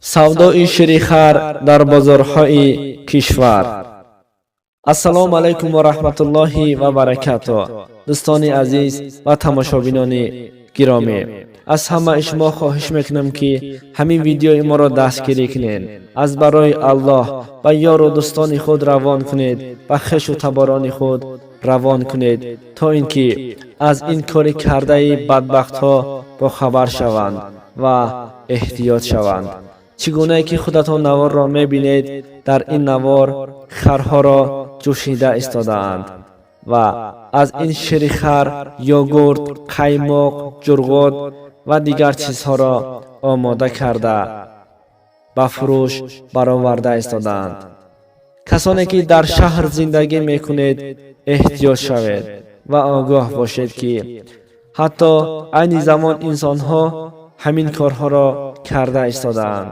Савдои шири хар дар бозорҳои кишвар. Ассалому алайкум ва раҳматуллоҳи ва баракатуҳ. Дӯстони азиз ва тамошобинони гиромӣ, аз ҳамаи шумо хоҳиш мекунам, ки ҳамин видеои моро дастгирӣ кунед. Аз барои Аллоҳ ба ёру дӯстони худ равон кунед, ба хешу таборони худ равон кунед, то ин ки аз ин кори кардаи бадбахтҳо бохабар шаванд ва эҳтиёт шаванд. Чӣ гунае ки худатон наворро мебинед, дар ин навор харҳоро ҷӯшида истодаанд ва аз ин шири хар йогурт, қаймоқ, ҷурғот ва дигар чизҳоро омода карда, ба фурӯш бароварда истодаанд. Касоне ки дар шаҳр зиндагӣ мекунед, эҳтиёт шавед ва огоҳ бошед, ки ҳатто айни замон инсонҳо ҳамин корҳоро карда истодаанд.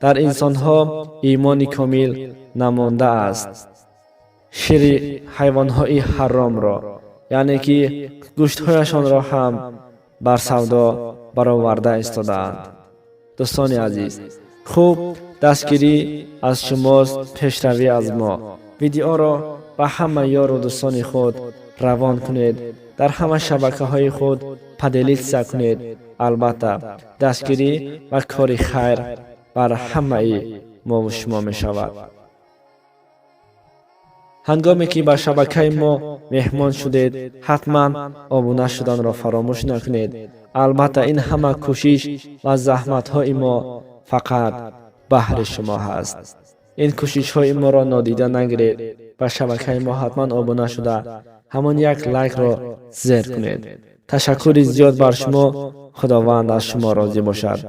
Дар инсонҳо имони комил намондааст. Шири ҳайвонҳои ҳаромро, яъне ки гӯштҳояшонро ҳам бар савдо бароварда истодаанд. Дӯстони азиз, хуб, дастгирӣ аз шумост, пешравӣ аз мо. Видеоро ба ҳама ёру дӯстони худ равон кунед, дар ҳама шабакаҳои худ поделиться кунед. Албатта, дастгирӣ ва кори хайр бар ҳамаи мову шумо мешавад. Ҳангоме ки ба шабакаи мо меҳмон шудед, ҳатман обуна шуданро фаромӯш накунед. Албатта, ин ҳама кӯшиш ва заҳматҳои мо фақат баҳри шумо ҳаст. Ин кӯшишҳои моро нодида нагиред. Ба шабакаи мо ҳатман обуна шуда, ҳамон як лайкро зер кунед. Ташаккури зиёд бар шумо. Худованд аз шумо розӣ бошад.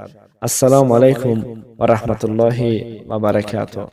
Ассалому алайкум ва раҳматуллоҳи ва баракатуҳ.